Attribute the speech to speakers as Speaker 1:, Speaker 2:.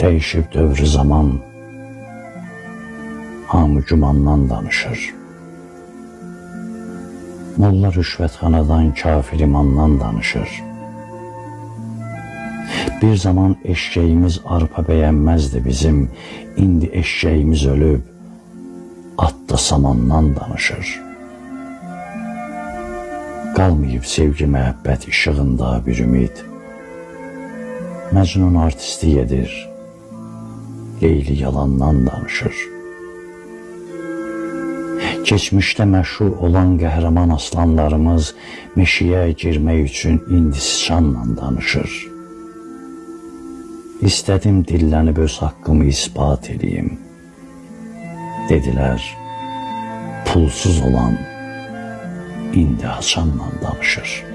Speaker 1: Dəyişib dövrü zaman, hamı gümandan danışır. Molla rüşvətxanadan, kafir imandan danışır. Bir zaman eşşəyimiz arpa bəyənməzdi bizim, indi eşşəyimiz ölüb, at da samandan danışır. Qalmayıb sevgi məhəbbət işığında bir ümid. Məcnun artistlik edir, Leyli yalandan danışır. Keçmişdə məşhur olan qəhrəman aslanlarımız meşəyə girmək üçün indi siçanla danışır. İstədim dillənib öz haqqımı isbat eləyim. Dedilər, pulsuz olan indi haçanla danışır.